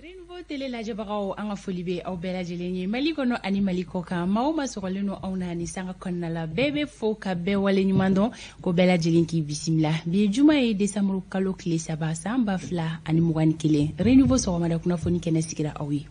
Renouveau télé lajɛbagaw, an ka foli bɛ aw bɛɛ lajɛlen ye Mali kɔnɔ ani Mali kɔ kan. Maa o maa sɔgɔlen don anw na ni sanga kɔnɔna la, bɛɛ bɛ fo ka bɛɛ wale ɲuman dɔn, ko bɛɛ lajɛlen k'i bisimila. Bi ye juma ye, desanburu kalo tile 3, san 2021. Renouveau sɔgɔmada kunnafoni kɛnɛ sigira aw ye.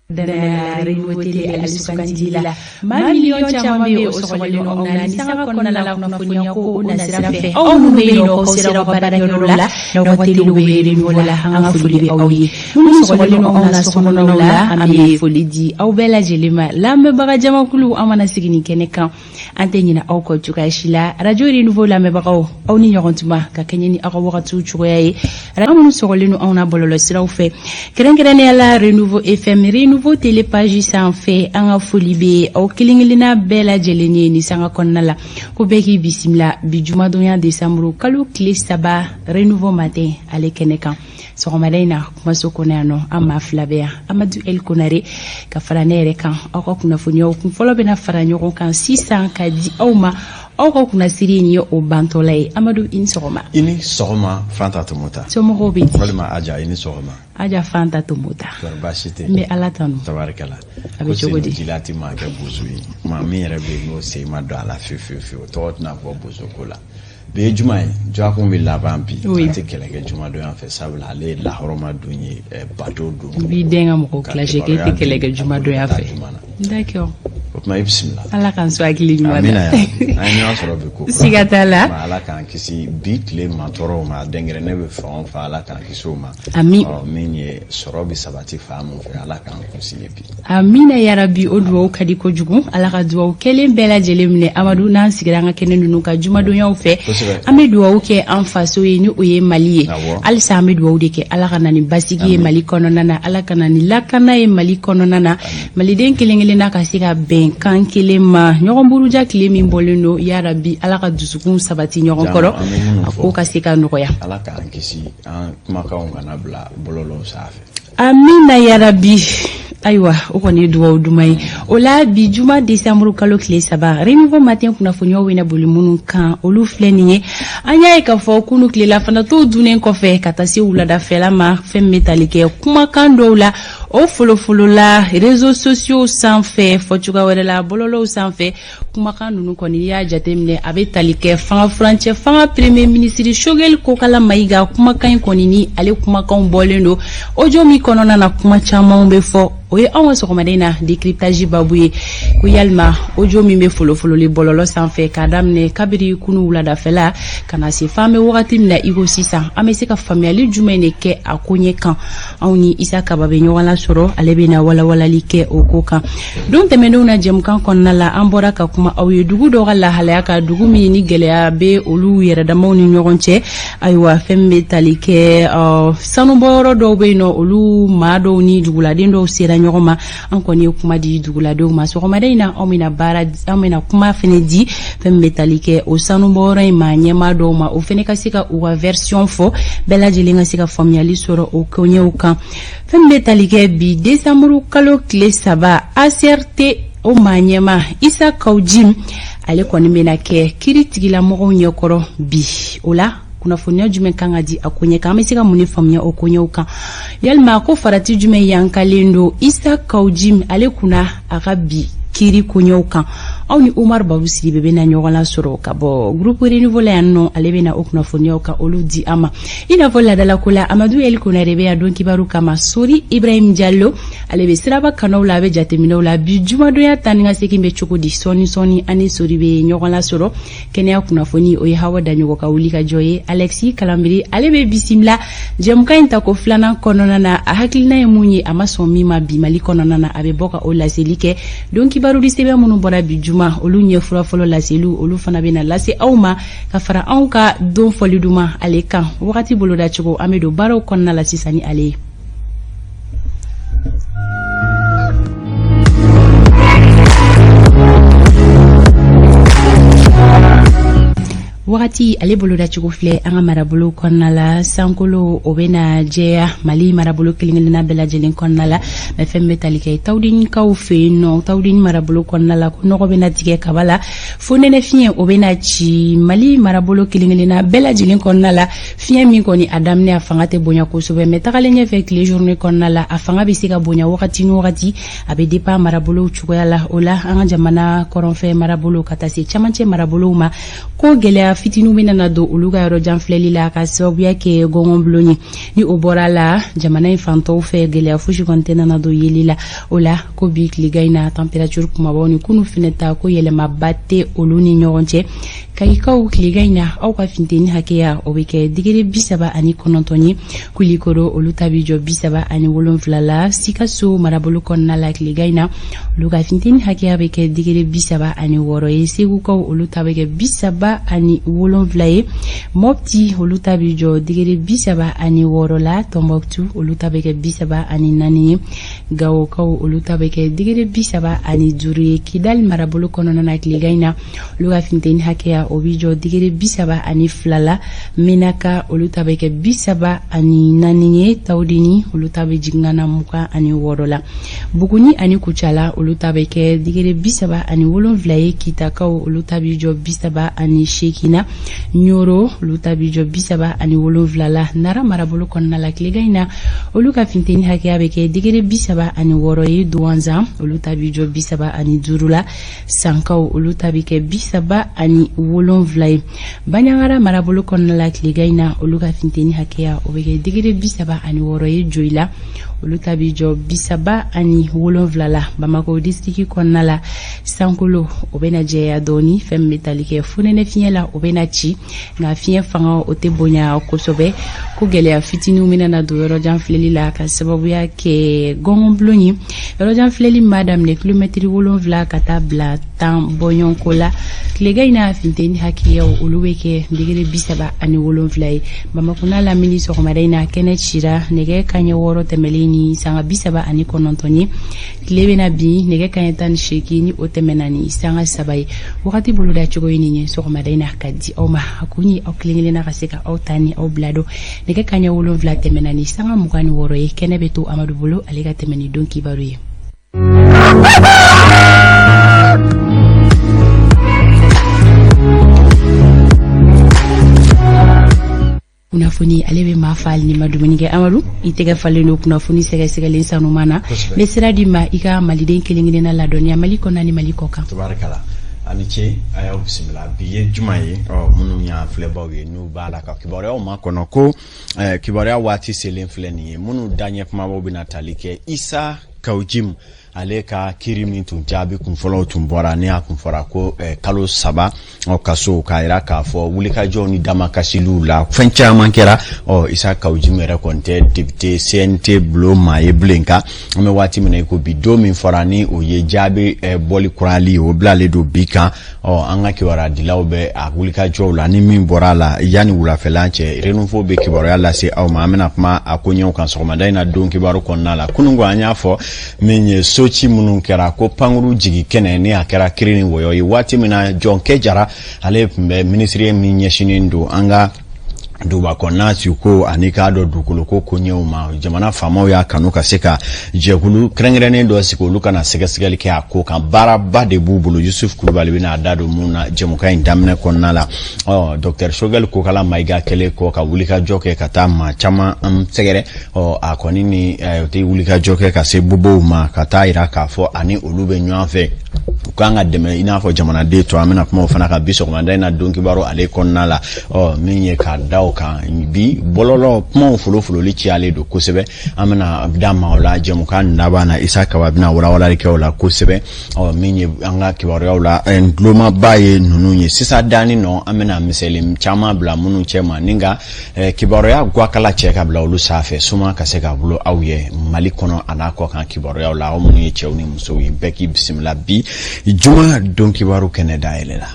Renouveau télé ale sugandili la, maa miliyɔn caman bɛ o sɔgɔlen don anw na ni sanga kɔnɔna la kunnafoniya ko o nasira fɛ. Aw minnu bɛ yen nɔ k'aw sera aw ka baarakɛyɔrɔ la, n'aw ka telew bɛ Renouveau la, an ka foli bɛ aw ye. Minnu sɔgɔlen don anw na sokɔnɔnaw la, an bɛ foli di aw bɛɛ lajɛlen ma. Lamɛnbaga jamakulu, an mana sigi nin kɛnɛ kan, an tɛ ɲinɛ aw kɔ cogoya si la. Radio Renouveau lamɛnbagaw, aw ni ɲɔgɔn tuma ka kɛɲɛ ni aw ka wagatiw cogoya ye. Aw minnu sɔgɔlen don anw na bɔlɔlɔsiraw fɛ, kɛrɛnkɛrɛnnenya la Renouveau FM, Renouveau télé page sanfɛ, an ka foli bɛ aw kelen-kelenna bɛɛ lajɛlen ye ni sanga kɔnɔna la, ko bɛɛ k'i bisimila bi jumadonya desanburu kalo tile 3, Renouveau matin ale kɛnɛ kan. Sɔgɔmada in na, kumaso kɔnɔ yan nɔ, an maa fila bɛ yan, Amadu El Konare ka fara ne yɛrɛ kan. Aw ka kunnafoniyaw kun fɔlɔ bɛna fara ɲɔgɔn kan sisan ka di aw ma. Aw ka kunnasiri in ye o bantɔla ye. Amadu, i ni sɔgɔma. I ni sɔgɔma, Fanta Tomota. Somɔgɔw bɛ di? Walima Aja, i ni sɔgɔma. Aja Fanta Tomota. Kɔri baasi tɛ? N bɛ Ala tanu. Tabarikala. A bɛ cogo di? Ko sen jila ti maa kɛ bozo ye. Maa min yɛrɛ bɛ yen n'o sen ma don a la fiyewu fiyewu fiyewu, o tɔgɔ tɛna fɔ bozo ko la. Bi ye juma ye, dɔgɔkun bɛ laban bi. An tɛ kɛlɛ kɛ jumadonya fɛ, sabula ale ye lahɔrɔma don ye, bato don. I b'i den ka mɔgɔw clashé k'e tɛ kɛlɛ kɛ jumadonya fɛ. D'accord. O tuma i bisimila. Ala k'an sɔn hakili ɲuman na. Amina yarabi. An ye ɲɔgɔn sɔrɔ bi ko kura. Siga t'a la. Ala k'an kisi bi tile mantɔɔrɔw ma, dɛnkɛrɛnɛ bɛ fan o fan, Ala k'an kisi o ma. Ami. Ɔ, min ye sɔrɔ bɛ sabati fan min fɛ, Ala k'an kunsi ye bi. Amina yarabi, o duwawu ka di kojugu. Ala ka duwawu kɛlen bɛɛ lajɛlen minɛ. Amadu, n'an sigira an ka kɛnɛ ninnu kan jumadonyaw fɛ, an bɛ duwawu kɛ an faso ye, ni o ye Mali ye. Halisa an bɛ duwawu de kɛ, Ala ka na ni basigi ye Mali kɔnɔna na, Ala ka na ni lakana ye Mali kɔnɔna na, maliden kelen kelenna ka se ka bɛn kan kelen ma. Ɲɔgɔn buruja tile min bɔlen don, yarabi Ala ka dusukun sabati ɲɔgɔn kɔrɔ, a ko ka se ka nɔgɔya. Ala k'an kisi an kumakanw kana bila bɔlɔlɔw sanfɛ. Amina yarabi. Ayiwa, o kɔni ye dugawu duman ye. O la bi juma desanburu kalo tile 3, Renouveau matin kunnafoniyaw bɛna boli minnu kan, olu filɛ nin ye. An y'a ye k'a fɔ kunu tilelafana tow dunnen kɔfɛ ka taa se wuladafɛla ma, fɛn min bɛ tali kɛ kumakan dɔw la, o folofolola réseaux sociaux sanfɛ, fɔ cogoya wɛrɛ la bɔlɔlɔw sanfɛ. Kumakan ninnu kɔni, n'i y'a jateminɛ, a bɛ tali kɛ fanga furancɛ fanga premier ministre Choguel Kokala Mayiga kumakan in kɔni, ni ale kumakanw bɔlen don audio min kɔnɔna na, kuma camanw bɛ fɔ. O ye anw ka sɔgɔmada in na décryptage babu ye, ko yalima audio min bɛ folofololi bɔlɔlɔ sanfɛ k'a daminɛ kabiri kunu wuladafɛla ka na se f'an bɛ wagati min na i ko sisan, an bɛ se ka faamuyali jumɛn de kɛ a koɲɛ kan? Anw ni Isa Kaba bɛ ɲɔgɔn lasɔrɔ, ale bɛna walawalali kɛ o ko kan. Don tɛmɛnenw na jɛmukan kɔnɔna la, an bɔra ka kuma aw ye dugu dɔ ka lahalaya kan, dugu min ni gɛlɛya bɛ olu yɛrɛdamaw ni ɲɔgɔn cɛ. Ayiwa, fɛn min bɛ tali kɛ sanubɔyɔrɔ dɔw bɛ yen nɔ, olu maa dɔw ni duguladen dɔw sera ɲɔgɔn ma. An kɔni ye kuma di duguladenw ma. Sɔgɔmada in na, anw bɛna baara, an bɛna kuma fɛnɛ di fɛn min bɛ tali kɛ o sanubɔyɔrɔ in maa ɲɛmaa dɔw ma, o fɛnɛ ka se ka u ka version fɔ, bɛɛ lajɛlen ka se ka faamuyali sɔrɔ o koɲɛw kan. Fɛn min bɛ tali kɛ bi desanburu kalo tile 3, ACRT o maa ɲɛmaa Isa Kaw Jim, ale kɔni bɛna kɛ kiiri tigilamɔgɔw ɲɛkɔrɔ bi. O la, kunnafoniya jumɛn kan ka di a koɲɛ kan? An bɛ se ka mun de faamuya o koɲɛw kan? Yalima ko farati jumɛn yankalen don Isa Kaw Jim ale kunna a ka bi kiiri koɲɛw kan? Aw ni Umar Babu Sidibe bɛna ɲɔgɔn lasɔrɔ ka bɔ groupe Renouveau la yan nɔ, ale bɛna o kunnafoniyaw ka olu di an ma. I n'a fɔ laadalako la, Amadu El Konare bɛ yan don kibaru kama. Sori Ibrahim Diallo, ale bɛ siraba kanaw la, a bɛ jateminɛw la bi jumadonya taa ni ka segin bɛ cogo di. Sɔɔni sɔɔni ani Sori bɛ ɲɔgɔn lasɔrɔ. Kɛnɛya kunnafoni, o ye Hawa Daɲɔgɔ ka wuli ka jɔ ye. Alexis Kalambiri, ale bɛ bisimila jɛmukan in tako filanan kɔnɔna na. A hakilina ye mun ye, a ma sɔn min ma bi Mali kɔnɔna na, a bɛ bɔ ka o laseli kɛ. Don kibarudi sɛbɛn minnu bɔra bi juma, olu ɲɛ fura fɔlɔ laseliw, olu fana bɛna lase aw ma ka fara anw ka don fɔli duman ale kan. Wagati boloda cogo, an bɛ don baaraw kɔnɔna la sisan ni ale ye. Wagati ale bolodacogo filɛ an ka marabolo kɔnɔna la. Sankolo o bɛna jɛya Mali marabolo kelen-kelenna bɛɛ lajɛlen kɔnɔna la, mɛ fɛn bɛ tali kɛ Tawudinikaw fɛ yen nɔ, Tawudini marabolo kɔnɔna la, ko nɔgɔ bɛna tigɛ kaba la, fonɛnɛ fiɲɛ o bɛna ci Mali marabolo kelen-kelenna bɛɛ lajɛlen kɔnɔna la. Fiɲɛ min kɔni a daminɛ, a fanga tɛ bonya kosɛbɛ, mɛ tagalen ɲɛfɛ tile journée kɔnɔna la, a fanga bɛ se ka bonya wagati ni wagati, a bɛ dépend marabolow cogoya la. O la, an ka jamana kɔrɔnfɛ marabolo ka taa se camancɛ marabolow ma, ko gɛlɛya fitininw bɛna na don olu ka yɔrɔ jan filɛli la ka sababuya kɛ gɔngɔnbulon ye. Ni o bɔra la, jamana in fantɔw fɛ, gɛlɛya fosi kɔni tɛ nana don yeli la. O la, ko bi tilegan in na, température kumabaw ni kunu fɛnɛ ta, ko yɛlɛmaba tɛ olu ni ɲɔgɔn cɛ. Kayikaw, tilegan in na, aw ka funteni hakɛya o bɛ kɛ degré 39 ye. Kulikoro, olu ta bɛ jɔ 37 la. Sikaso marabolo kɔnɔna la, tilegan in na, olu ka funteni hakɛya bɛ kɛ degré 36 ye. Segukaw, olu ta bɛ kɛ 37 ye. Mɔpti, olu ta bɛ jɔ degré 36 la. Tɔnbɔkutu, olu ta bɛ kɛ 34 ye. Gawokaw, olu ta bɛ kɛ degré 35 ye. Kidali marabolo kɔnɔna na, tilegan in na, olu ka funteni hakɛya o bɛ jɔ degré 32 la. Menaka, olu ta bɛ kɛ 34 ye. Tawudeni, olu ta bɛ jigin ka na 26 la. Buguni ani Kucala, olu ta bɛ kɛ degré 37 ye. Kitakaw, olu ta bɛ jɔ 38 na. Ɲoro, olu ta bɛ jɔ 37 la. Nara marabolo kɔnɔna la, tilegan in na, olu ka funteni hakɛya bɛ kɛ degré 36 ye. Duwanzan, olu ta bɛ jɔ 35 la. Sankaw, olu ta bɛ kɛ 37 ye. Baɲangara marabolo kɔnɔna la, tilegan in na, olu ka funteni hakɛya o bɛ kɛ degré 36 ye. Joyila, olu ta bɛ jɔ 37 la. Bamakɔ district kɔnɔna la, sankolo o bɛna jɛya dɔɔni. Fɛn min bɛ tali kɛ fonɛnɛ fiɲɛ la, o bɛna ci, nka fiɲɛ fanga o tɛ bonya kosɛbɛ. Ko gɛlɛya fitininw bɛna na don yɔrɔjan filɛli la ka sababuya kɛ gɔngɔnbulon ye. Yɔrɔjan filɛli min b'a daminɛ kilomɛtiri 7 ka taa bila 10 bɔɲɔgɔnko la, tilegan in na, funteni hakɛyaw olu bɛ kɛ degré 37 ye. Bamakɔ n'a lamini, sɔgɔmada in na, kɛnɛ cira nɛgɛ kaɲɛ 6 tɛmɛlen ni sanga 39 ye. Tile bɛna bin nɛgɛ kaɲɛ 18 ni o tɛmɛna ni sanga 3 ye. Wagati boloda cogo ye nin ye sɔgɔmada in na ka di aw ma. A kun ye aw kelen kelenna ka se ka aw ta ni aw bila don. Nɛgɛ kaɲɛ 7 tɛmɛna ni sanga 26 ye. Kɛnɛ bɛ to Amadu bolo, ale ka tɛmɛ ni don kibaru ye. Kunnafoni ale bɛ maa fa ni ma dumuni kɛ. Amadu, i tɛgɛ falen don kunnafoni sɛgɛsɛgɛlen sanuman na. N bɛ sira di ma, i ka maliden kelen kelenna ladɔnniya Mali kɔnɔ ni Mali kɔ kan. Tabarikala, a ni ce, a y'aw bisimila. Bi ye juma ye. Ɔ, minnu y'an filɛbaw ye, n'u b'a la ka kibaruyaw makɔnɔ, ko kibaruya waati selen filɛ nin ye. Minnu daɲɛ kumabaw bɛna tali kɛ Isa Kawu Jim ale ka kiri min tun jaabi kunfɔlɔw tun bɔra, ni a kun fɔra ko kalo 3 ɔ kaso, k'a yira k'a fɔ wulikajɔw ni damakasiliw la, fɛn caman kɛra. Ɔ, Isa Kawu Jim yɛrɛ kɔni tɛ député CNT bulon maa ye bilen kan. An bɛ waati min na i ko bi, don min fɔra ni o ye jaabi bɔli kurali ye, o bilalen don bi kan. Ɔ, an ka kibaruya bɛ a wulikajɔw la, ni min bɔra a la yanni wulafɛla cɛ, Renouveau bɛ kibaruya lase aw ma. An bɛna kuma a koɲɛw kan sɔgɔmada in na don kibaru kɔnɔna la. Kunun ko an y'a fɔ min ye, soci minnu kɛra ko pankuru jigi kɛnɛ, ni a kɛra kiri ni wɔyɔ ye, waati min na Jɔnkɛ Jara, ale tun bɛ minisiri min ɲɛsinnen don an ka duguba kɔnɔna siko ani k'a dɔn dugukolo ko koɲɛw ma, jamana faamaw y'a kanu ka se ka jɛkulu kɛrɛnkɛrɛnnen dɔ sigi, olu kana sɛgɛsɛgɛli kɛ a ko kan. Baaraba de b'u bolo. Yusuf Kulubali bɛna a da don mun na jɛmukan in daminɛ kɔnɔna la. Ɔ, docteur Choguel Kokala Mayiga kɛlen kɔ ka wulikajɔ kɛ ka taa maa caman an sɛgɛrɛ, ɔ, a kɔni ni o tɛ wulikajɔ kɛ ka se bobow ma, ka taa yira k'a fɔ ani olu bɛ ɲɔgɔn fɛ, u kan ka dɛmɛ i n'a fɔ jamanaden tɔ. An bɛna kuma o fana kan bi sɔgɔmada in na don kibaru ale kɔnɔna la. Ɔ, min ye k'a da o kan bi, bɔlɔlɔ kumaw folofololi cayalen don kosɛbɛ. An bɛna da ma o la jɛmukan laban na. Isa Kaba bɛna walawalali kɛ o la kosɛbɛ. Ɔ, min ye an ka kibaruyaw la gulomaba ye ninnu ye sisan danni nɔ, an bɛna misɛnnin caman bila minnu cɛ ma, ni ka kibaruya gwakala cɛ ka bila olu sanfɛ suma ka se ka bolo aw ye Mali kɔnɔ a n'a kɔ kan kibaruyaw la. Aw minnu ye cɛw ni musow ye, bɛɛ k'i bisimila bi juma don kibaru kɛnɛ dayɛlɛ la.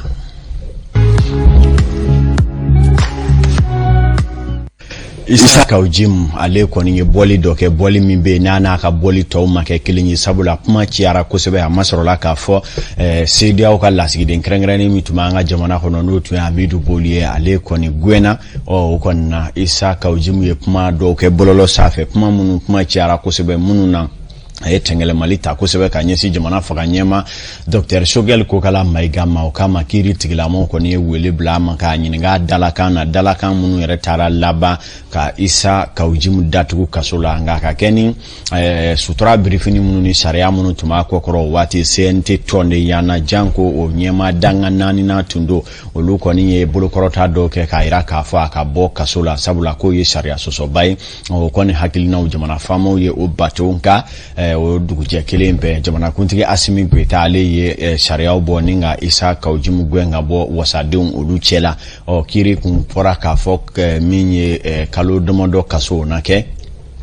Isa Kaw Jim, ale kɔni ye bɔli dɔ kɛ, bɔli min bɛ yen n'a n'a ka bɔli tɔw ma kɛ kelen ye, sabula kuma cayara kosɛbɛ. A ma sɔrɔla k'a fɔ CEDEAO ka lasigiden kɛrɛnkɛrɛnnen min tun b'an ka jamana kɔnɔ, n'o tun ye Amidu Boli ye, ale kɔni gɛnna. Ɔ, o kɔni na, Isa Kaw Jim ye kuma dɔw kɛ bɔlɔlɔ sanfɛ, kuma minnu kuma cayara kosɛbɛ, minnu na a ye tɛngɛlɛmali ta kosɛbɛ ka ɲɛsin jamana fanga ɲɛma Dr Choguel Kokala Mayiga ma. O kama, kiiri tigilamaw kɔni ye wele bila a ma k'a ɲininka dalakan na, dalakan minnu yɛrɛ taara laban ka Isa Kaw Jim datugu kaso la. Nka ka kɛ ni sutura birifini minnu ni sariya minnu tun b'a kɔkɔrɔ o waati, CNT tɔnden yanna janko o ɲɛma danga naaninan tun don, olu kɔni ye bolokɔrɔta dɔw kɛ k'a yira k'a fɔ a ka bɔ kaso la, sabula k'o ye sariya sɔsɔba ye. O kɔni hakilinaw, jamana faamaw ye o bato. Nka o dugujɛ kelen bɛɛ, jamanakuntigi Asimi Goyita, ale ye sariyaw bɔ ni ka Isa Kaw Jim gɛn ka bɔ wasadenw olu cɛ la. Ɔ, kiiri kun fɔra k'a fɔ min ye kalo damadɔ kaso o na kɛ.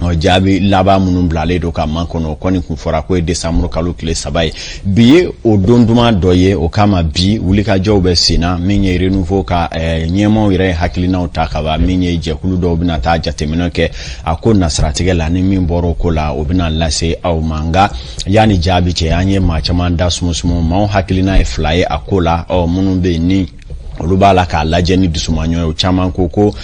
Ɔ, jaabi laban minnu bilalen don ka makɔnɔ, o kɔni kun fɔra k'o ye desanburu kalo tile 3 ye. Bi ye o don duman dɔ ye. O kama, bi wulikajɔw bɛ sen na. Min ye Renouveau ka ɲɛmaw yɛrɛ ye hakilinaw ta ka ban, min ye jɛkulu dɔw bɛna taa jateminɛ kɛ a ko nasiratigɛ la, ni min bɔra o ko la, o bɛna lase aw ma. Nka yanni jaabi cɛ, an ye maa caman da sumusumu, maaw hakilina ye fila ye a ko la. Ɔ, minnu bɛ yen ni olu b'a la k'a lajɛ ni dusumaɲɔ ye, o caman ko ko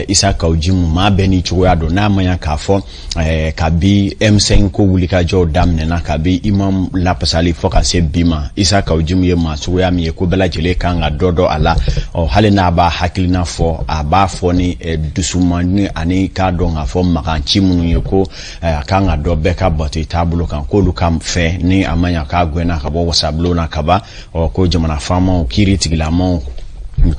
Isa Kaw Jim, maa bɛɛ n'i cogoya don. N'a ma ɲa k'a fɔ kabi M5 ko wulikajɔw daminɛna, kabi imam lapasali fo ka se bi ma, Isa Kaw Jim ye maa suguya min ye ko bɛɛ lajɛlen kan ka dɔ dɔn a la. Ɔ, hali n'a b'a hakilina fɔ, a b'a fɔ ni dusumani ani k'a dɔn k'a fɔ maganci minnu ye ko a kan ka dɔ bɛɛ ka bato i taabolo kan, k'olu ka fɛ ni a ma ɲa k'a gɛnna ka bɔ wasabulon na kaban. Ɔ, ko jamana faamaw, kiiri tigilamaw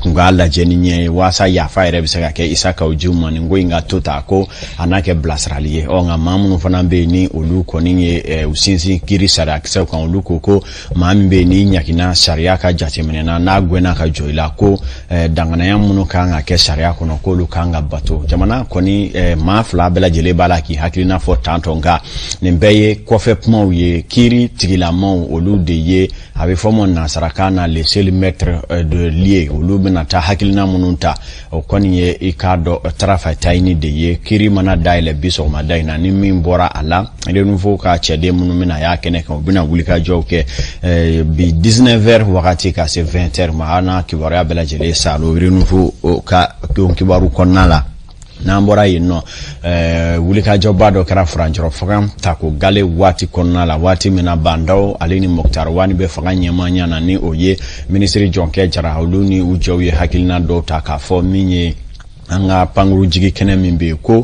kun k'a lajɛ ni ɲɛ ye waasa yafa yɛrɛ bɛ se ka kɛ Isa Kaw Jim ma, nin ko in ka to ta ko a n'a kɛ bilasirali ye. Ɔ, nka maa minnu fana bɛ yen ni olu kɔni ye u sinsin kiiri sariyakisɛw kan, olu ko ko maa min bɛ yen n'i ɲagina sariya ka jateminɛ na, n'a gɛnna ka jɔ i la, ko danganaya minnu kan ka kɛ sariya kɔnɔ, k'olu kan ka bato. Jamana kɔni maa fila bɛɛ lajɛlen b'a la k'i hakilina fɔ tantɔ. Nka nin bɛɛ ye kɔfɛ kumaw ye. Kiiri tigilamaw, olu de ye a bɛ fɔ ma nansarakan na le seul maître de lieu, olu bɛna taa hakilina minnu ta, o kɔni ye i k'a dɔn Tarafatayi de ye. Kiiri mana dayɛlɛ bi sɔgɔmada in na, ni min bɔra a la, Renouveau ka cɛden minnu bɛna y'a kɛnɛ kan, u bɛna wulikajɔw kɛ bi 19 heures wagati ka se 20 heures ma. An n'a kibaruya bɛɛ lajɛlen salo Renouveau ka kibaru kɔnɔna la. N'an bɔra yen nɔ, wulikajɔba dɔ kɛra furancɛrɔ fanga tako gale waati kɔnɔna la, waati min na Bandaw ale ni Moctar Ouane bɛ fanga ɲɛmaaya na, ni o ye minisiri Jɔnkɛ Jara, olu ni u jɔw ye hakilina dɔw ta k'a fɔ min ye an ka pankurujigi kɛnɛ min bɛ yen, ko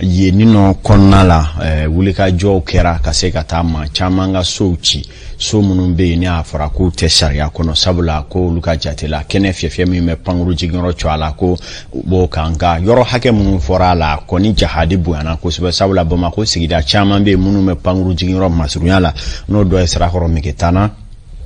yen nɔ kɔnɔna la, wulikajɔw kɛra ka se ka taa maa caman ka sow ci, so minnu bɛ yen ni a fɔra k'u tɛ sariya kɔnɔ, sabula ko olu ka jate la, kɛnɛ fiyɛfiyɛ min bɛ pankuru jigiyɔrɔ cɔ a la, ko b'o kan. Nka yɔrɔ hakɛ minnu fɔra a la kɔni, jahadi bonyana kosɛbɛ, sabula Bamakɔ sigida caman bɛ yen minnu bɛ pankuru jigiyɔrɔ masurunya la, n'o dɔ ye Sirakɔrɔ Megetana,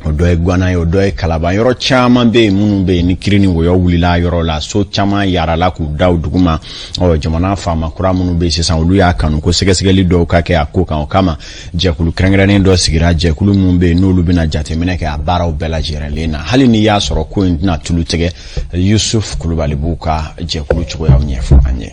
o dɔ ye Guwana ye, o dɔ ye Kalaban. Yɔrɔ caman bɛ yen minnu bɛ yen ni kiiri ni wɔyɔ wulila yɔrɔ la, so caman yarala k'u da dugu ma. Ɔ, jamana faama kura minnu bɛ yen sisan, olu y'a kanu ko sɛgɛsɛgɛli dɔw ka kɛ a ko kan. O kama, jɛkulu kɛrɛnkɛrɛnnen dɔ sigira, jɛkulu minnu bɛ yen n'olu bɛna jateminɛ kɛ a baaraw bɛɛ lajɛlen na, hali n'i y'a sɔrɔ ko in tɛna tulu tigɛ. Yusuf Kulubali b'u ka jɛkulu cogoyaw ɲɛfɔ an ye.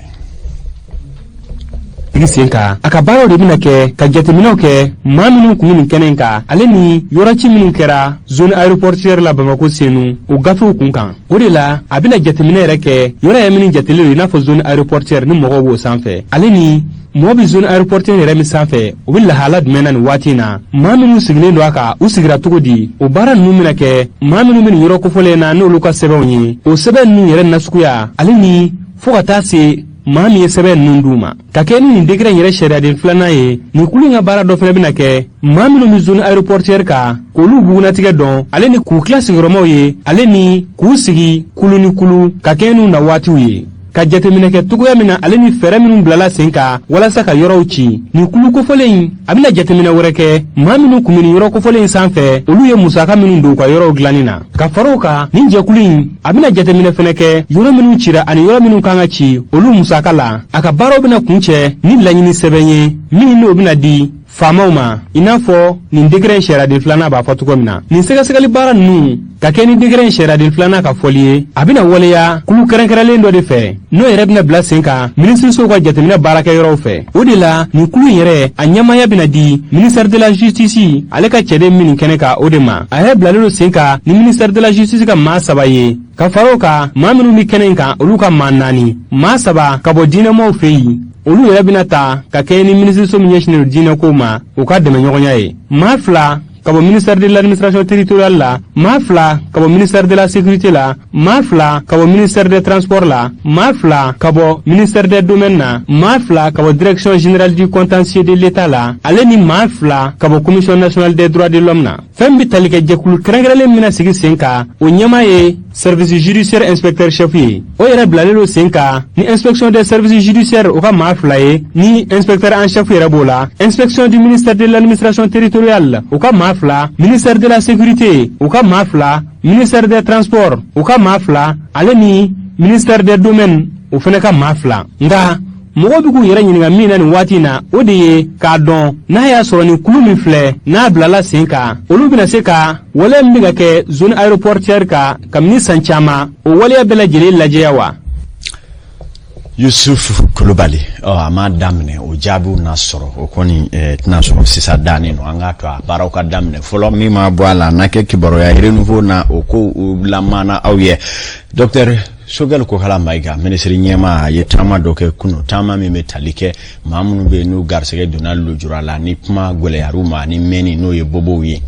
Sigi sen kan, a ka baaraw de bɛna kɛ ka jateminɛw kɛ maa minnu kun nin kɛnɛ in kan, ale ni yɔrɔci minnu kɛra zone aéroportuaire la Bamako Senu, o gafew kun kan. O de la, a bɛna jateminɛ yɛrɛ kɛ yɔrɔ yɛrɛ minnu jatelen don i n'a fɔ zone aéroportuaire ni mɔgɔw b'o sanfɛ, ale ni mɔgɔ bɛ zone aéroportuaire yɛrɛ min sanfɛ, o bɛ lahala jumɛn na nin waati in na, maa minnu sigilen don a kan, u sigira cogo di. O baara ninnu bɛna kɛ maa minnu bɛ nin yɔrɔ kofɔlen na, n'olu ka sɛbɛnw ye, o sɛbɛn ninnu yɛrɛ nasuguya, ale ni fo ka taa se maa min ye sɛbɛn ninnu d'u ma. Ka kɛ ni nin décret in yɛrɛ sariyaden filanan ye, nin kulu in ka baara dɔ fana bɛna kɛ maa minnu bɛ zone aéroportuaire kan, k'olu bugunnatigɛ dɔn, ale ni k'u tila sigiyɔrɔmaw ye, ale ni k'u sigi kulu ni kulu ka kɛɲɛ n'u na waatiw ye, ka jateminɛ kɛ cogoya min na, ale ni fɛɛrɛ minnu bilala sen kan walasa ka yɔrɔw ci. Nin kulu kofɔlen in, a bɛna jateminɛ wɛrɛ kɛ maa minnu kun bɛ nin yɔrɔ kofɔlen in sanfɛ, olu ye musaka minnu don u ka yɔrɔw dilanni na. Ka fara o kan, nin jɛkulu in, a bɛna jateminɛ fɛnɛ kɛ yɔrɔ minnu cira ani yɔrɔ minnu kan ka ci, olu musaka la. A ka baaraw bɛna kuncɛ ni laɲini sɛbɛn ye min n'o bɛna di Faamaw ma, i n'a fɔ nin décret in sariyaden filanan b'a fɔ cogo min na. Nin sɛgɛsɛgɛli baara ninnu ka kɛ ni décret in sariyaden filanan ka fɔli ye, a bɛna waleya kulu kɛrɛnkɛrɛnlen dɔ de fɛ, n'o yɛrɛ bɛna bila sen kan minisirisow ka jateminɛ baarakɛyɔrɔw fɛ. O de la, nin kulu in yɛrɛ, a ɲɛmaaya bɛna di ministère de la Justice, ale ka cɛden min nin kɛnɛ kan, o de ma. A yɛrɛ bilalen don sen kan ni ministère de la Justice ka maa saba ye, ka fara o kan, maa minnu bɛ kɛnɛ in kan, olu ka maa naani, maa saba ka bɔ diinɛmaaw fɛ yen, olu yɛrɛ bɛna ta ka kɛɲɛ ni minisiriso min ɲɛsinnen don diinɛkow ma, u ka dɛmɛɲɔgɔnya ye, maa fila ka bɔ ministère de l'Administration territoriale la, maa fila ka bɔ ministère de la Sécurité la, maa fila ka bɔ ministère des Transports la, maa fila ka bɔ ministère des Domaines na, maa fila ka bɔ Direction générale du contentieux de l'État la, ale ni maa fila ka bɔ Commission nationale des droits de l'homme na. Fɛn bɛ tali kɛ jɛkulu kɛrɛnkɛrɛnlen min bɛna sigi sen kan, o ɲɛmaa ye service judiciaire inspecteur chef ye. O yɛrɛ bilalen don sen kan ni Inspection des services judiciaires, o ka maa fila ye, ni inspecteur en chef yɛrɛ b'o la, Inspection du ministère de l'Administration territoriale, o ka maa fila, ministère de la Sécurité, o ka maa fila, ministère des Transports, o ka maa fila, ale ni ministère des Domaines, o fana ka maa fila. Nka mɔgɔw bɛ k'u yɛrɛ ɲininka min na nin waati in na, o de ye k'a dɔn n'a y'a sɔrɔ nin kulu min filɛ, n'a bilala sen kan, olu bɛna se ka waleya min bɛ ka kɛ zone aéroportuaire kan kabini san caman, o waleya bɛɛ lajɛlen lajɛya wa. Yusuf Kulubali, ɔ a m'a daminɛ, o jaabiw na sɔrɔ, o kɔni tɛna sɔrɔ sisan dannen don. An k'a to a baaraw ka daminɛ fɔlɔ. Min ma bɔ a la, n'a kɛ kibaruya Renouveau na, o ko lamana aw ye. Docteur Choguel Kokalla Maïga, minisiri ɲɛmaa, a ye taama dɔ kɛ kunu, taama min bɛ tali kɛ maa minnu bɛ yen n'u garisɛgɛ donna lujura la ni kuma gɛlɛyar'u ma ani mɛnni, n'o ye bobow ye,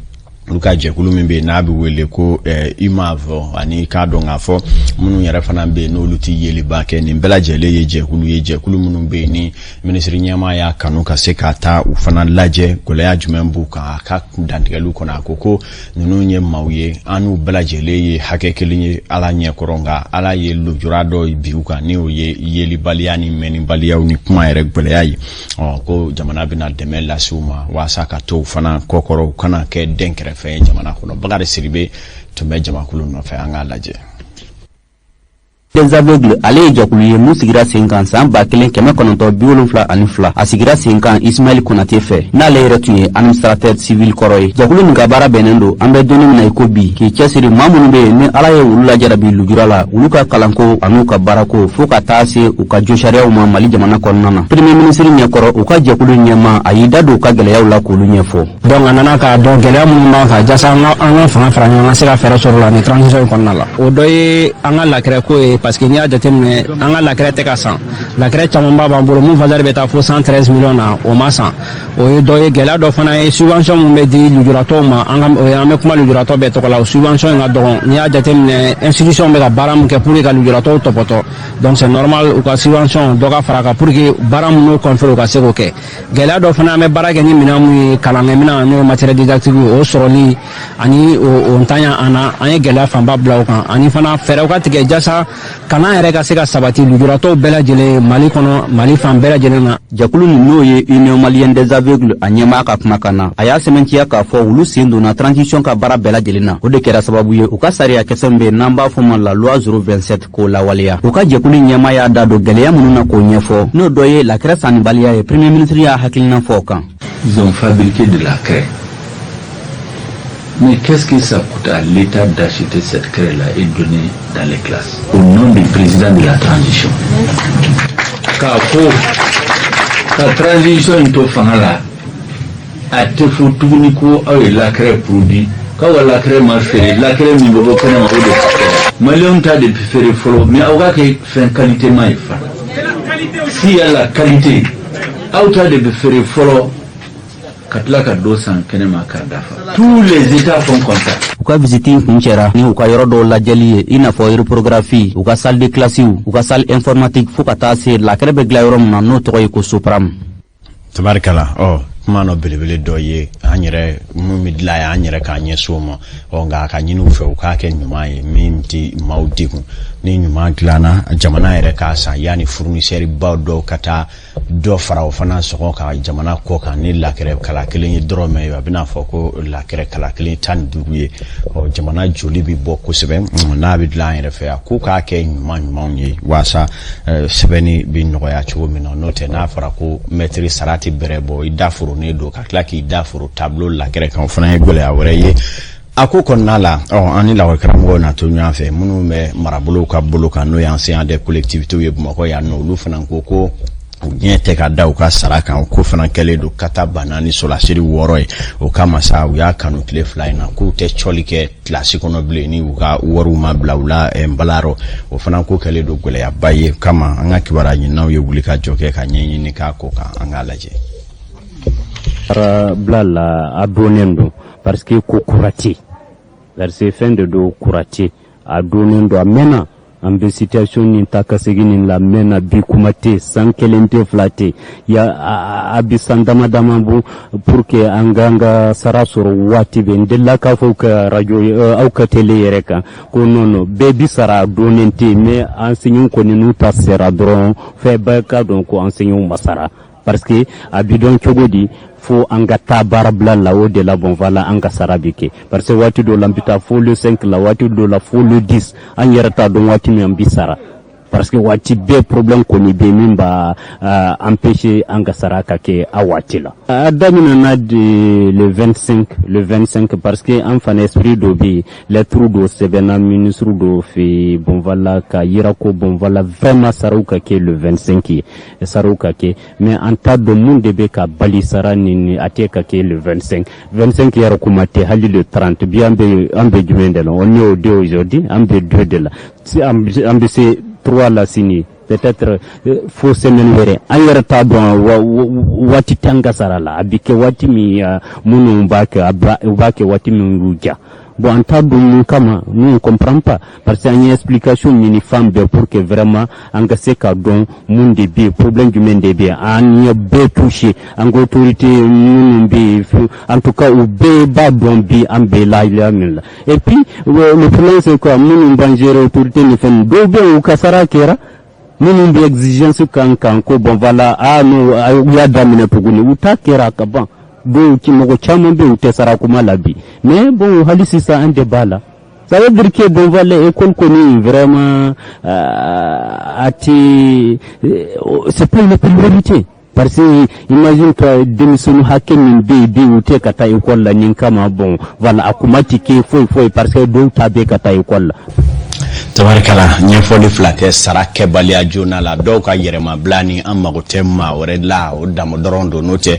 olu ka jɛkulu min bɛ yen n'a bɛ wele ko UMAV, ani k'a dɔn k'a fɔ minnu yɛrɛ fana bɛ yen n'olu tɛ yeliba kɛ. Nin bɛɛ lajɛlen ye jɛkulu ye, jɛkulu minnu bɛ yen ni minisiri ɲɛmaa y'a kanu ka se ka taa u fana lajɛ, gɛlɛya jumɛn b'u kan. A ka dantigɛliw kɔnɔ, a ko ko ninnu ye maaw ye, an n'u bɛɛ lajɛlen ye hakɛ kelen ye Ala ɲɛkɔrɔ, nka Ala ye lujura dɔ bi u kan, ni o ye yelibaliya ni mɛnnibaliyaw ni kuma yɛrɛ gɛlɛya ye. Ɔ ko jamana bɛna dɛmɛ lase u ma walasa ka to u fana kɔkɔrɔ, u kana kɛ den kɛrɛfɛ ye jamana kɔnɔ. Bakari Sidibe tun bɛ jamakulu nɔfɛ, an k'a lajɛ. Des Aveugles, ale ye jɛkulu ye mun sigira sen kan san 1972. A sigira sen kan Ismail Konate fɛ, n'ale yɛrɛ tun ye administrateur civil kɔrɔ ye. Jɛkulu nin ka baara bɛnnen don, an bɛ donni min na i ko bi, k'i cɛsiri maa minnu bɛ yen ni Ala ye olu lajarabi lujura la, olu ka kalanko an'u ka baarako, fɔɔ ka taa se u ka josariyaw ma Mali jamana kɔnɔna na. Premier ministre ɲɛkɔrɔ, u ka jɛkulu ɲɛma, a y'i da don u ka gɛlɛyaw la k'olu ɲɛfɔ. Donc a nana k'a dɔn gɛlɛya minnu b'an kan, jasa an ka fanga fara ɲɔgɔn kan, se ka fɛɛrɛ sɔrɔ la nin transition in kɔnɔna la. O dɔ ye an ka la craie ko ye, parce que n'i y'a jateminɛ, an ka la craie tɛ ka san. La craie camanba b'an bolo mun valeur bɛ taa fo 113 millions na, o ma san. O ye dɔ ye. Gɛlɛya dɔ fana ye subvention mun bɛ di lujuratɔw ma. An ka o ye, an bɛ kuma lujuratɔ bɛɛ tɔgɔ la, o subvention in ka dɔgɔn. N'i y'a jateminɛ, institution bɛ ka baara min kɛ pour que ka lujuratɔw tɔpɔtɔ, donc c'est normal u ka subvention dɔ ka fara a kan pour que baara minnu kɔnfɛ, u ka se k'o kɛ. Gɛlɛya dɔ fana, an bɛ baara kɛ ni minɛn mun ye, kalankɛminɛn, n'o ye matériel didactique ye, o sɔrɔli ani o ntanya an na, an ye gɛlɛya fanba bila o kan. Ani fana, fɛɛrɛw ka tigɛ jasa kalan yɛrɛ ka se ka sabati lujuratɔw bɛɛ lajɛlen Mali kɔnɔ, Mali fan bɛɛ lajɛlen na. Jɛkulu nin, n'o ye Union malienne des Aveugles, a ɲɛmaa ka kumakan na, a y'a sɛmɛntiya k'a fɔ olu sen donna transition ka baara bɛɛ lajɛlen na. O de kɛra sababu ye u ka sariya kisɛ min bɛ yen n'an b'a fɔ ma la loi 027, k'o lawaleya. U ka jɛkulu ɲɛmaa y'a da don gɛlɛya minnu na k'o ɲɛfɔ, n'o dɔ ye la craie sannibaliya ye. Premier ministre y'a hakilina fɔ o kan. Ils ont fabriqué de la craie. Mais qu'est-ce que ça coûte à l'État d'acheter cette craie-là et donner dans les classes au nom du président de la transition? K'a fɔ ka transition in to fanga la, a tɛ fɔ tuguni ko aw ye la craie produit, k'aw ka la craie ma feere. La craie min bɛ bɔ kɛnɛma, o de tɛ maliyɛnw ta de bɛ feere fɔlɔ. Mais aw k'a kɛ fɛn qualité ma ye fana. S'il y a la qualité, aw ta de bɛ feere fɔlɔ, ka tila ka dɔ san kɛnɛma k'a dafa. Tous les États font comme ça. U ka visite in kuncɛra ni u ka yɔrɔ dɔw lajɛli ye, i n'a fɔ reprographie, u ka salle de classe, u ka salle informatique, fo ka taa se la craie bɛ dilan yɔrɔ min na, n'o tɔgɔ ye ko Sopram. Tabarikala. Ɔ kuma nɔ belebele dɔ ye, an yɛrɛ mun bɛ dilan yan, an yɛrɛ k'an ɲɛsin o ma. Ɔ nka a ka ɲini u fɛ, u k'a kɛ ɲuman ye min tɛ maaw degun. Ni ɲuman dilanna, jamana yɛrɛ k'a san yanni fournisseur baw dɔw ka taa dɔ fara o fana sɔngɔ kan jamana kɔ kan. Ni lakɛrɛ kala kelen ye dɔrɔmɛ ye, a bɛna fɔ ko lakɛrɛ kala kelen 15 ye. Ɔ, jamana joli bɛ bɔ kosɛbɛ n'a bɛ dilan an yɛrɛ fɛ yan. K'u k'a kɛ ɲuman ɲumanw ye walasa sɛbɛnni bɛ nɔgɔya cogo min na. N'o tɛ, n'a fɔra ko mɛtiri sara tɛ bɛrɛ bɔ, i da foronen don ka tila k'i da foro tableau lakɛrɛ kan, o fana ye gɛlɛya wɛrɛ ye a ko kɔnɔna la. Ɔ, an ni lakɔlikaramɔgɔw na to ɲɔgɔn fɛ minnu bɛ marabolow ka bolo kan, n'o ye enseignants des collectivités ye Bamakɔ yan nɔ. Olu fana ko ko u ɲɛ tɛ ka da u ka sara kan. O ko fana kɛlen don kata banna ni sɔlasiri 6 ye. O kama sa, u y'a kanu tile 2 in na k'u tɛ cɔli kɛ kilasi kɔnɔ bilen ni u ka wariw ma bila u la nbalarɔ. O fana ko kɛlen don gɛlɛyaba ye. Kama an ka kibaruya ɲininaw ye wuli ka jɔ kɛ ka ɲɛɲini k'a ko kan. An k'a lajɛ. Bila la, a donnen don parce que ko kura tɛ, parce que fɛn de don, kura tɛ, a donnen don, a mɛnna. An bɛ situation nin ta ka segin nin la mɛnna. Bi kuma tɛ, san kelen tɛ, fila tɛ ya, a bi san dama dama bɔ pour que an k'an ka sara sɔrɔ. Waati bɛ n delila k'a fɔ ka radio, aw ka télé yɛrɛ kan, ko non non, bɛɛ bi sara, a donnen tɛ, mais enseignants kɔni, n'u ta sera dɔrɔn, fɛn bɛɛ ka dɔn ko enseignants ma sara, parce que a bi dɔn cogo di? Fo an ka taa baarabila la. O de la, bon voilà, an ka sara bi kɛ, parce que waati dɔw la an bi taa fo le 5 la, waati dɔw la fo le 10, an yɛrɛ t'a dɔn waati min an bi sara, parce que waati bɛɛ problème kɔni bɛ min b'a empêcher an ka sara ka kɛ a waati la. A daminɛna de le 25, le 25, parce que an fana esprit dɔ bɛ yen, lettre dɔ sɛbɛnna ministre dɔ fɛ, bon voilà, ka yira ko bon voilà, vraiment saraw ka kɛ le 25 ye, saraw ka kɛ. Mais an t'a dɔn mun de bɛ ka bali sara ni a tɛ ka kɛ le 25. 25 yɛrɛ kuma tɛ, hali le 30. Bi an bɛ jumɛn de la? On est au 2 aujourd'hui, an bɛ 2 de la, si an bɛ se 3 la sini, peut-être fo semaine wɛrɛ, an yɛrɛ t'a dɔn waati t'an ka sara la. A bɛ kɛ waati min, minnu b'a kɛ, u b'a kɛ waati min y'u ja. Bon, an t'a dɔn mun kama, nous on comprend pas, parce que an ye explication ɲini fan bɛɛ pour que vraiment an ka se ka dɔn mun de bɛ yen, problème jumɛn de bɛ yen. An ye bɛɛ touché, an ka autorité minnu bɛ yen, en tout cas u bɛɛ b'a dɔn bi an bɛ lahalaya min la. Et puis le problème, c'est quoi? Minnu b'an gérer, autorité ni fɛn, dɔw bɛ yen, u ka sara kɛra, minnu bɛ exigence kan ko bon voilà, ah non, u y'a daminɛ tuguni, u ta kɛra ka ban. Dɔw ci, mɔgɔ caman bɛ yen, u tɛ sara kuma la bi, mais bon, hali sisan an de b'a la. Ça veut dire que bon voilà, école kɔni vraiment a tɛ, c'est pas une priorité, parce que imagine toi, denmisɛnnin hakɛ min bɛ yen bi, u tɛ ka taa école la nin kama. Bon voilà, a kuma tɛ kɛ foyi foyi, parce que dɔw ta bɛ ka taa école la. Tabarikala, ɲɛfɔli fila tɛ sara kɛbaliya joona la. Dɔw ka yɛrɛmabila ni an mago tɛ maa wɛrɛ la, o dama dɔrɔn don. N'o tɛ,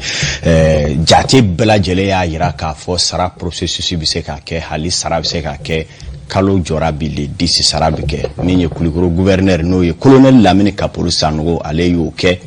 jate bɛɛ lajɛlen y'a yira k'a fɔ sara processus bɛ se ka kɛ, hali sara bɛ se ka kɛ. Kalo jɔra bi, le 10 sara bɛ kɛ. Min ye Kulikoro gouverneur, n'o ye colonel Lamini Kapuru Sanogo, ale y'o kɛ.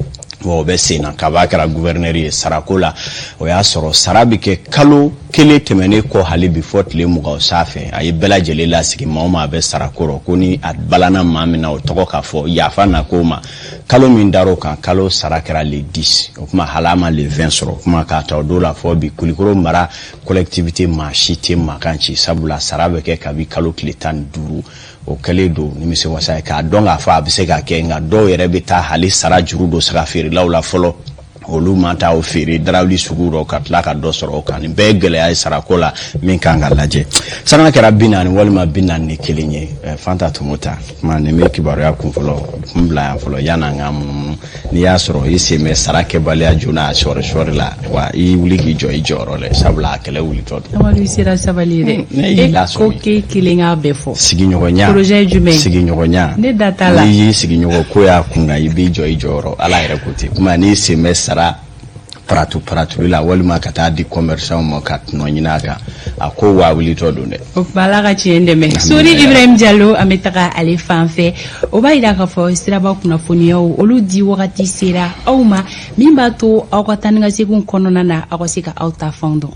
Wa o bɛ sen na kaba kɛra gouverneur ye sarako la. O y'a sɔrɔ sara bɛ kɛ kalo kelen tɛmɛnen kɔ, hali bi fɔ tile 20 sanfɛ. A ye bɛɛ lajɛlen lasigi, maa o maa bɛ sarako rɔ, ko ni a balana maa min na, o tɔgɔ k'a fɔ yafa na k'o ma. Kalo min dar'o kan, kalo sara kɛra le 10. O kuma hali a ma le 20 sɔrɔ. O kuma k'a ta o don la fɔ bi, Kulikoro mara collectivité maa si tɛ mankan ci, sabula sara bɛ kɛ kabi kalo tile 15. O kɛlen don nimisi wasa ye k'a dɔn k'a fɔ a bɛ se ka kɛ. Nka dɔw yɛrɛ bɛ taa hali sara juru don saga feerelaw la fɔlɔ, olu man taa o feere darawuli sugu rɔ ka tila ka dɔ sɔrɔ o kan. Nin bɛɛ ye gɛlɛya ye sarako la min kan ka lajɛ. Sanga kɛra 40 walima 41 ye. Fanta Tumuta kuma nin bɛ kibaruya kun fɔlɔ kun bila yan fɔlɔ yan'an ka munumunu. N'i y'a sɔrɔ i sen bɛ sara kɛbaliya joona a sɔɔri sɔɔri la wa, i wuli k'i jɔ i jɔyɔrɔ la, sabula a kɛlɛ wulitɔ don. Amadu, i sera sabali ye dɛ. Ne y'i E ko lasɔmi. k'e kelen k'a bɛɛ fɔ. Sigiɲɔgɔnya. Projet ye jumɛn ye? Sigiɲɔgɔnya. Ne da t'a la. N'i y'i sigiɲɔgɔn ko y'a kun kan, i b'i jɔ i jɔyɔrɔ. Ala yɛrɛ ko ten. Kuma n'i sen bɛ sara paratu paratuli la walima ka taa di commerçant ma ka tɔnɔ ɲini a kan, a ko waa wulitɔ don dɛ. O tuma, Ala ka tiɲɛ dɛmɛ. Sori Ibrahim Jalo, an bɛ taga ale fan fɛ. O b'a yira k'a fɔ siraba kunnafoniyaw, olu di wagati sera aw ma, min b'a to aw ka taa ni ka seginw kɔnɔna na, aw ka se ka aw ta fanw dɔn.